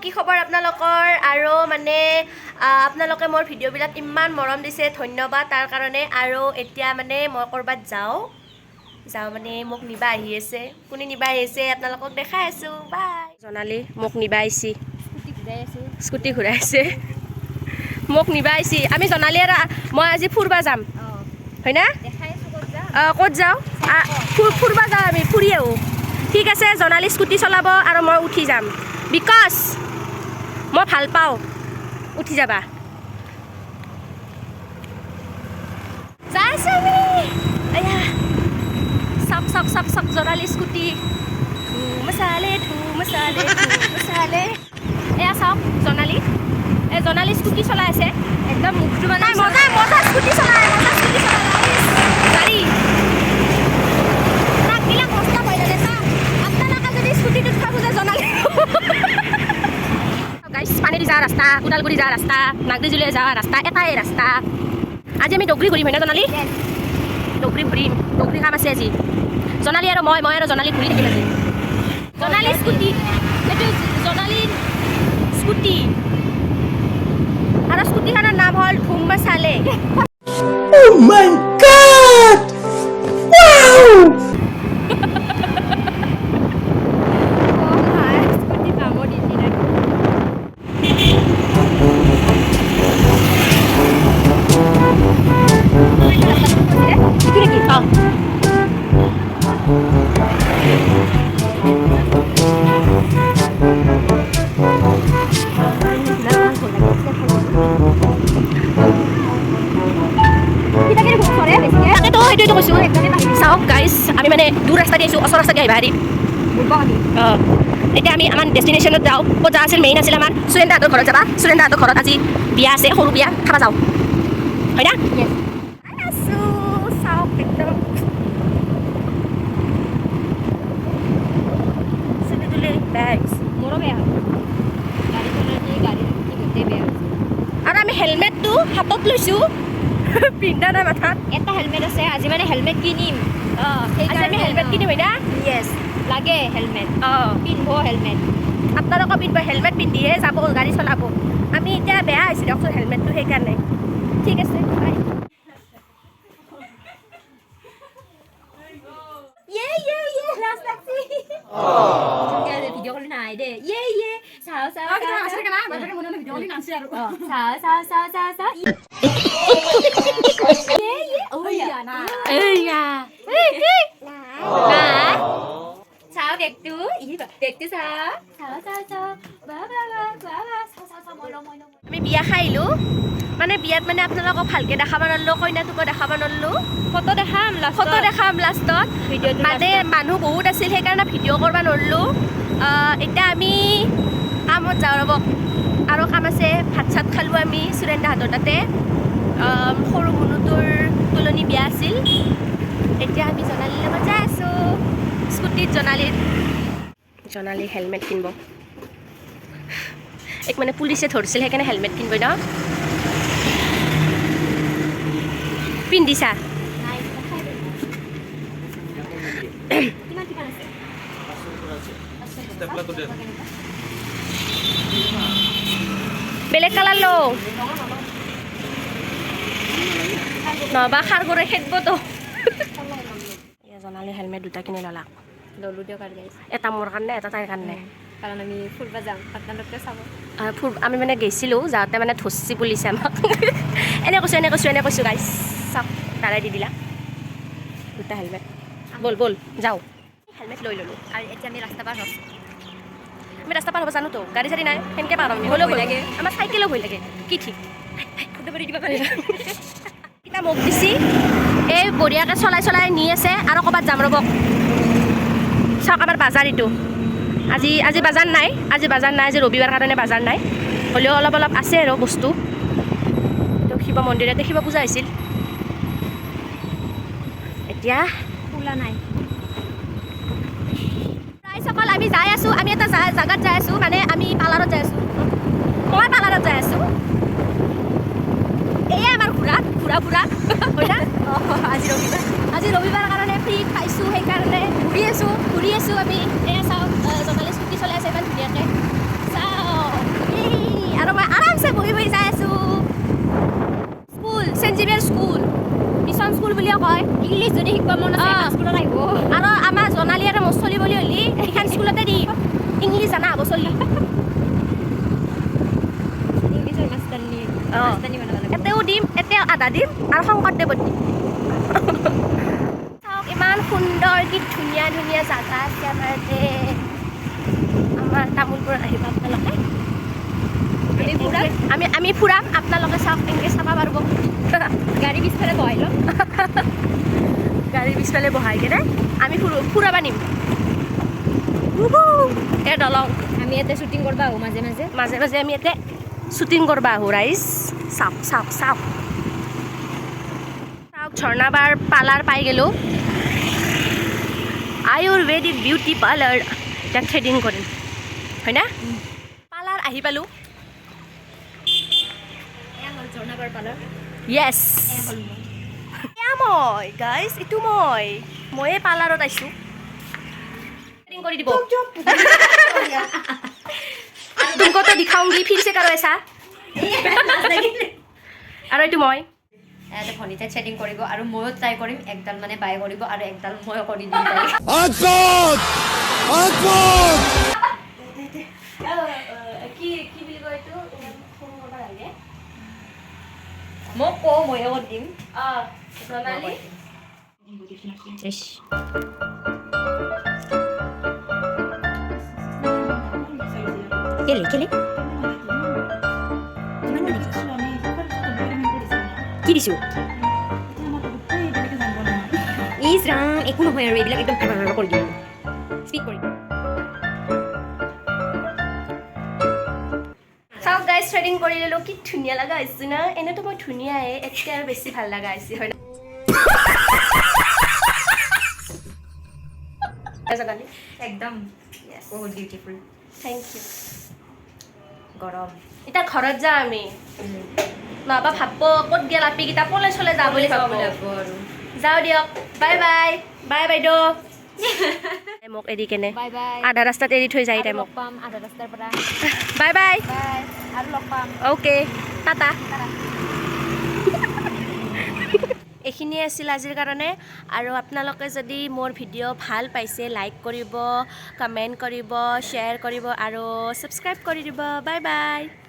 কি খবৰ আপোনালোকৰ? আৰু মানে আপোনালোকে মোৰ ভিডিঅ'বিলাক ইমান মৰম দিছে, ধন্যবাদ তাৰ কাৰণে। আৰু এতিয়া মানে মই ক'ৰবাত যাওঁ যাওঁ, মানে মোক নিবা আহি আছে। কোনে নিবা আহি আছে আপোনালোকক দেখাই আছোঁ। বাই। জনালী মোক নিবা আহিছি, স্কুটি ঘূৰাই আছে, মোক নিবা আহিছি। আমি জনালী আৰু মই আজি ফুৰবা যাম, হয় না? ক'ত যাওঁ? ফুৰবা যাওঁ, আমি ফুৰি আহোঁ। ঠিক আছে, জনালী স্কুটি চলাব আৰু মই উঠি যাম, because মই ভাল পাওঁ। উঠি যাবা। যাই আছোঁ আমি। আয়া, চাওক চাওক চাওক চাওক, জনালী স্কুটি। ধুম চালে ধুম চালে ধুম চালে। এয়া চাওক জনালী, এই জনালী স্কুটি চলাই আছে। একদম মুখটো মানে তাই মজা মজা স্কুটি চলাই, মজা স্কুটি চলাই। গাড়ী ট্ৰাকবিলাক মস্ত ভয় লাগে। চাওক, আপোনালোকে যদি স্কুটিটোত উঠা খোজে জনালী। গাইছ, পানীদি যোৱা ৰাস্তা, ওদালগুৰি যোৱা ৰাস্তা, নাগৰিজুলি যোৱা ৰাস্তা, এটাই ৰাস্তা। আজি আমি ডগৰি ঘূৰিম, হয় না জনালী? ডগৰি ঘূৰিম, ডগৰি কাম আছে আজি। জনালী আৰু মই আৰু জনালী ঘূৰি থাকিম আজি। জনালী স্কুটি, এইটো জনালীৰ স্কুটি আৰু স্কুটিখনৰ নাম হ'ল ধুম মচালে। Oh my God! Wow! Scooty কামত দিছি না। এইটো নেকি? অঁ। তাকেতো, সেইটোৱেতো কৈছোঁ। চাওক গাইজ, আমি মানে দূৰ ৰাস্তা দি আহিছোঁ, ওচৰ ৰাস্তা দি আহিব হেৰি। অঁ, এতিয়া আমি আমাৰ ডেষ্টিনেশ্যনত যাওঁ। ক'ত যোৱা আছিল? মেইন আছিল আমাৰ সুৰেন্দ্ৰহঁতৰ ঘৰত যাবা। সুৰেন্দ্ৰহঁতৰ ঘৰত আজি বিয়া আছে, সৰু বিয়া খাব যাওঁ, হয় না? আছোঁ, চাওক একদম চুলি তুলি বেয়া হৈছে। মোৰো বেয়া হ'ল, গাড়ী চলাই গাড়ী গোটেই বেয়া হৈছে। আৰু আমি হেলমেটটো হাতত লৈছোঁ, পিন্ধা নাই মাথাত। এটা হেলমেট আছে, আজি মানে হেলমেট কিনিম। অঁ, আজি আমি হেলমেট কিনিম, হয় না? য়েছ, লাগে হেলমেট। অঁ। পিন্ধব হেলমেট। আপোনালোকৰ পিন্ধিব হেলমেট, পিন্ধিহে যাব গাড়ী চলাব। আমি এতিয়া বেয়া হৈছে দিয়কচোন হেলমেটটো, সেইকাৰণে। ঠিক আছে, বাই। ইয়ে ইয়ে ইয়ে, লাজ লাগছি। ভিডিঅ' কল নাই দে। ইয়ে ইয়ে, চাওঁ চাওঁ চাওঁ চাওঁ চাওঁ চাওঁ চাওঁ চাওঁ। ইয়ে ইয়ে, ঐয়া এইয়া। চাওঁ বেগটো, ই বেগটো চাওঁ চাওঁ চাওঁ চাওঁ, বা বা বা বা বা, চাওঁ চাওঁ চাওঁ, মই লওঁ মই লওঁ। আমি বিয়া খাই আহিলোঁ। মানে বিয়াত মানে আপোনালোকক ভালকৈ দেখাব নোৱাৰিলোঁ, কইনাটোকো দেখাব নোৱাৰিলোঁ। ফটো দেখাম। ফটো দেখাম লাষ্টত। ভিডিঅ'টো। মানে মানুহ বহুত আছিল, সেইকাৰণে ভিডিঅ' কৰিব নোৱাৰিলোঁ। এতিয়া আমি কামত যাওঁ, ৰ'ব, আৰু কাম আছে। ভাত চাত খালোঁ আমি সুৰেন্দ্ৰহঁতৰ তাতে। সৰু মুনুটোৰ তোলনি বিয়া আছিল। এতিয়া আমি জনালীৰ লগত যাই আছোঁ স্কুটিত। জনালীৰ জনালী হেলমেট কিনিব। এক মানে পুলিচে ধৰিছিল, সেইকাৰণে হেলমেট কিনিব ন। পিন্ধিছা? নাই, কিমান কিমান আছে? বেলেগ কালাৰ লওঁ, নহবা খাৰ কৰে খেদবতো। জনালী হেলমেট দুটা কিনি ল'লাক। ল'লোঁ দিয়ক আৰু গাইছ। এটা মোৰ কাৰণে, এটা তাইৰ কাৰণে। কাৰণ আমি ফুৰিব যাম, আপোনালোকে চাব। ফুৰ আমি মানে গৈছিলোঁ, যাওঁতে মানে ধৰছি পুলিচে আমাক। এনে কৈছোঁ, এনে কৈছোঁ, এনে কৈছোঁ। গাইছ চাওক, তাৰাই দি দিলা দুটা হেলমেট। ব'ল ব'ল যাওঁ। হেলমেট লৈ ল'লোঁ। আৰু এতিয়া আমি ৰাস্তা পাৰ হৈছোঁ। আমি ৰাস্তা পাৰ হ'ব জানোতো, গাড়ী চাড়ী নাই, সেনেকৈ পাৰ আমি। হ'লেও ভয় লাগে আমাৰ, চাইকেলো ভয় লাগে। কি ঠিক খুন্দা মাৰি দিব পাৰে। এতিয়া মোক দিছি, এই বঢ়িয়াকৈ চলাই চলাই নি আছে। আৰু ক'ৰবাত যাম, ৰ'ব। চাওক আমাৰ বাজাৰ এইটো। আজি আজি বাজাৰ নাই, আজি বাজাৰ নাই, আজি ৰবিবাৰ কাৰণে বাজাৰ নাই। হ'লেও অলপ অলপ আছে আৰু বস্তু। এইটো শিৱ মন্দিৰতে শিৱ পূজা হৈছিল। এতিয়া খোলা নাই। ৰাইজসকল, আমি যাই আছোঁ। আমি এটা জাগাত যাই আছোঁ, মানে আমি পাৰ্লাৰত যাই আছোঁ। মই পাৰ্লাৰত যাই আছোঁ। এয়াই আমাৰ ঘূৰা ঘূৰা ফুৰা, হয় না? আজি ৰবিবাৰ। আজি ৰবিবাৰ কাৰণে ফ্ৰী পাইছোঁ, সেইকাৰণে ঘূৰি আছোঁ। ঘূৰি আছোঁ আমি। এয়া চাওক, জনালী স্কুটি চলাই আছে ইমান ধুনীয়াকৈ। চাওক। ইংলিছ যদি শিকিব মন আছে, অ। স্কুলত আহিব। আৰু আমাৰ জনালী আৰু মোৰ চলি বুলি হ'লি সেইখন স্কুলতে দিম, ইংলিছ জানা হ'ব চলি। ইংলিছৰ মাষ্টাৰনি। অ। মাষ্টাৰনি বনাব লাগিব। এতেও দিম, এতেও আধা দিম আৰু শংকৰদেৱত দিম। চাওক, ইমান সুন্দৰ, কি ধুনীয়া ধুনীয়া জাগা আছে আমাৰ ইয়াতে। আমাৰ তামোলপুৰত আহিব আপোনালোকে। আমি ফুৰাম। আমি ফুৰাম, আপোনালোকে চাওক, এনেকৈ চাব পাৰিব। গাড়ী পিছফালে বহাই ল'ম। গাড়ীৰ পিছফালে বহাই কেনে আমি ফুৰাব নিম। উহু, এই দলং। আমি ইয়াতে শ্বুটিং কৰিব আহোঁ মাজে মাজে। মাজে মাজে আমি ইয়াতে শ্বুটিং কৰিব আহোঁ। ৰাইজ, চাওক চাওক চাওক চাওক, ঝৰ্ণাবাৰ পাৰ্লাৰ পাই গ'লোঁ, আয়ুৰ্বেদিক বিউটি পাৰ্লাৰ। এতিয়া থ্ৰেডিং কৰিম, হয় না? পাৰ্লাৰ আহি পালোঁ। এয়া হ'ল ঝৰ্ণাবাৰ পাৰ্লাৰ। য়েছ। এয়া হ'ল মই। এয়া মই গাইজ, এইটো মই, ময়ে পাৰ্লাৰত আহিছোঁ। থ্ৰেডিং কৰি দিব। तुमको तो दिखाऊंगी, फिर से करो ऐसा। আৰু এইটো মই। ইয়াতে ভনীতাই থ্ৰেডিং কৰিব আৰু ময়ো ট্ৰাই কৰিম। একডাল মানে বাই কৰিব আৰু একডাল ময়ো কৰি দিম তাইক। Antwort! Antwort! কি কি বুলি কয় এইটো, সৰু কৰিব লাগে। মোক কওঁ, ময়ো কৰি দিম। অঁ, জনালী। ইছ। কেলে কেলে কি দিছোঁ? ইছ ৰাম, একো নহয় আৰু এইবিলাক একদম কৰি দিম, স্পীড কৰি। চাওক গাইজ, থ্ৰেডিং কৰি ল'লোঁ। কি ধুনীয়া লগা হৈছে না? এনেতো মই ধুনীয়াই, এতিয়া আৰু বেছি ভাল লগা হৈছে, হয় না জনালী? একদম বহুত বিউটিফুল। Thank you. গৰম। এতিয়া ঘৰত যাওঁ আমি, নহবা ভাবব ক'ত গেল আপিকেইটা, পলে চলে যাওঁ বুলি ভাবব। আৰু যাওঁ দিয়ক, বাই বাই বাই বাইদেউ। মোক এৰি কেনে বাই বাই। আধা ৰাস্তাত এৰি থৈ যায় তাই আৰু মোক। লগ পাম আধা ৰাস্তাৰ পৰা। Bye bye. বাই, আৰু লগ পাম। অ'কে, টাটা। এইখিনিয়ে আছিল আজিৰ কাৰণে। আৰু আপোনালোকে যদি মোৰ ভিডিঅ' ভাল পাইছে, লাইক কৰিব, কমেণ্ট কৰিব, শ্বেয়াৰ কৰিব আৰু ছাবস্ক্ৰাইব কৰি দিব। Bye bye.